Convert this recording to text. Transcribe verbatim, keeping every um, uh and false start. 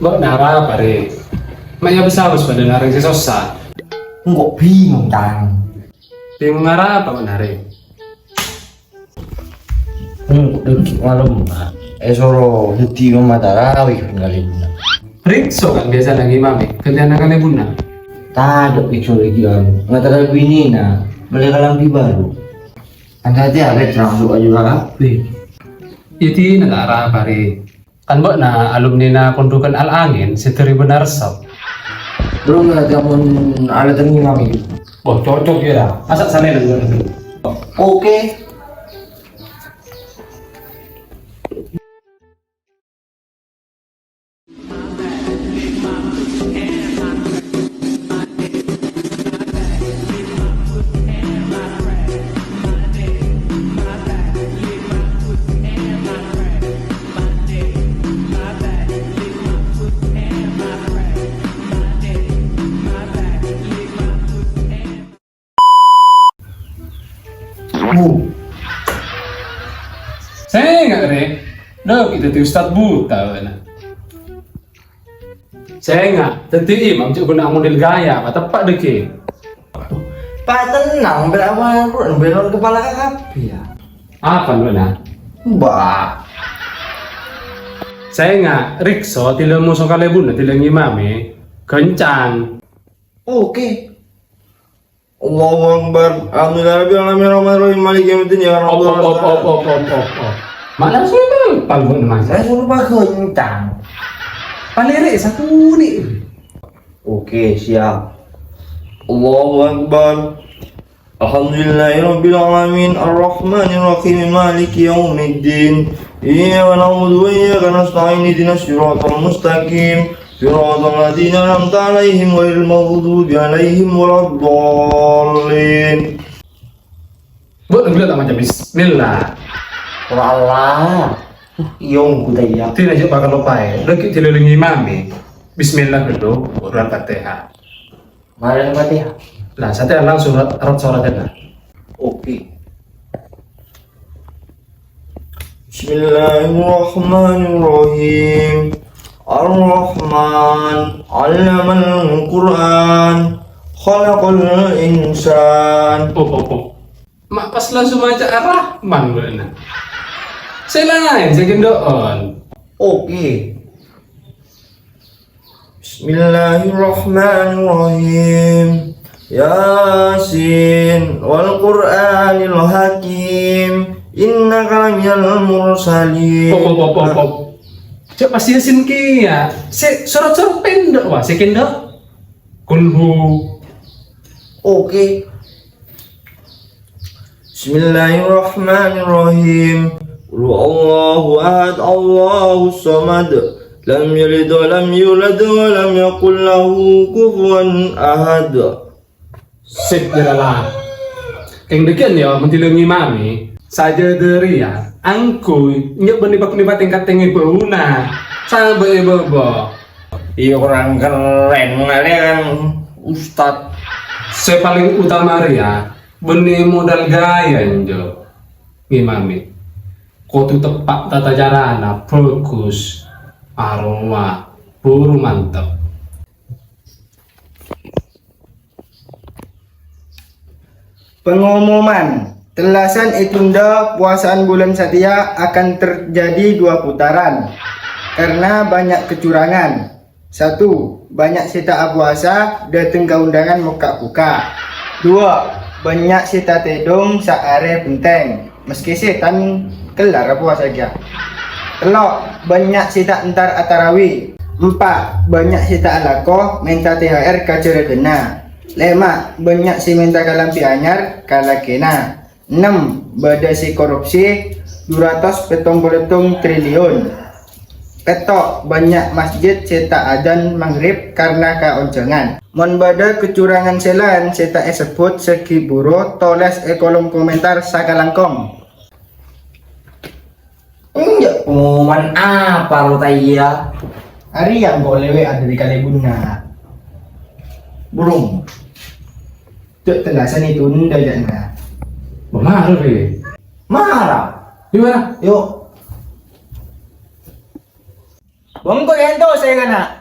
Bâ'na arapa, Rè? Ma' èabâs-abâs bâdâna orèng sè sossa. Engko' bingung, Cang. Bingung arapa bâ'na, Rè? Hmm, dâgghi' malem, Pak. Èsoro dhâddhi imam tarawih kalèbunna. Rikso kan biyasana ngimami, ghântèyanna kalèbunna. Tadâ' rikso lagi anu, ngaterra binèna mellè kalambhi bhâru. Kan satèya termasuk aju kabhi. Iyâ dinah ta' arapa, Rè. Kan bâ'na alumnina Pondokan Al-Angin sè dhâri Benarsop. Bro, nggak ada pun alat yang ngimami. Wah, cocok ya. Masa sana yang. Oke. Sènga', Rè. Dâgghi' dhâddhi ustad buta, bâ'na. Sènga', dhâddhi imam jhâ' ghuna model gaya, pateppa' dâgghi'. Patennang, bela apa, belon kepala kakap, ya. Apa, bâ'na? Mbah. Sènga', rikso, tila moso kalèbunna, tila ngimami, ghâncang. Oke. Allahu Akbar. Alhamdulillahirabbil alamin, arrahmanirrahim, maliki yaumiddin, iyyaka na'budu wa iyyaka nasta'in. Op, op, op, op, op, op. Mana sih, Bang? Panggung, Mas. Saya suruh Pak Goncang. Palere satu nih. Oke, siap. Allahu Akbar. Alhamdulillahirabbil alamin, arrahmanirrahim, maliki yaumiddin. Iyyaka na'budu wa iyyaka nasta'in, ihdinas siratal mustaqim. Siratal ladzina an'amta 'alaihim ghairil maghdubi 'alaihim waladdallin. Bu, tunggu tak macam bismillah. Wallah. Yong budaya. Tidak aja bakal lupa ya. Lagi dilindungi mami. Bismillah dulu, baru Al-Fatihah. Mari Al-Fatihah. Nah, saya langsung rat surat ya. Oke. Bismillahirrahmanirrahim. Ar-Rahman, 'allamal Qur'an, khalaqal insan. Oh, oh, oh. Mak pas langsung maca Ar-Rahman, bâ'na. Sè laèn, sè kendho'on. Oke. Bismillahirrahmanirrahim. Yasin, wal Qur'anil Hakim. Innaka laminal mursalin. Pop, pop, pop, pop, pop. Cak pas Yasin kèya. Sè surat-surat pendek, wah, sè kendhok. Kulhu. Oke. Bismillahirrahmanirrahim. Qul huwallahu ahad, Allahus samad. Lam yalid wa lam yulad wa lam yakul lahu kufuwan ahad. Sip, jârâ la. Kèng dhâggi'ân yâ, mon dilindungi mami. Sajâ dâri yâ, angghuy, nyè' bânnè bâk-nèbâk tèngkat tèngè bâuna. Sabâ è bâbâ. Iyâ, kurang keren ngalè kan, Ustad. Sè palèng utama rèya, bânnè modal ghâjâ, Njo. Ngimami. Kodhu teppa' tata carana, bhâghus, arowa, buru mantep. Pengumuman, tellasan ètunda powasaan bulân satèya akan terjadi dua putaran karena banyak kecurangan. Satu, banyak sè ta' apowasa dâteng ka undangan mokka'-bukka'. Dua, banyak sè tatèdung saarè bhentèng. Maskè sètan kellar apowasa kèya. Tello', bânnya' sè ta' entar atarawi. Empa', bânnya' sè ta' alako mènta T H R ka jhurâghânna. Lèma', bânnya' sè mènta kalambhi anyar ka lakèna. Ennem, bâdâ sè korupsi du ratos pèttong polo sèttong triliun. Pètto', bânnya' masjid sè ta' adzan Maghrib karna kaonjhângan. Mon bâdâ kacurangan sè laèn sè ta' èsebbhut sè ghi' bhuru, tolès è kolom komentar sakalangkong. Enjâ' pengumuman apa, Rotaya? Arèya engko' lèwè'a dâri kalèbunna. Burung. Cè' tellasan ètunda, jâ'na. Mara, Ri. Mara. Gimana? Yuk. Bengko ento saya kena.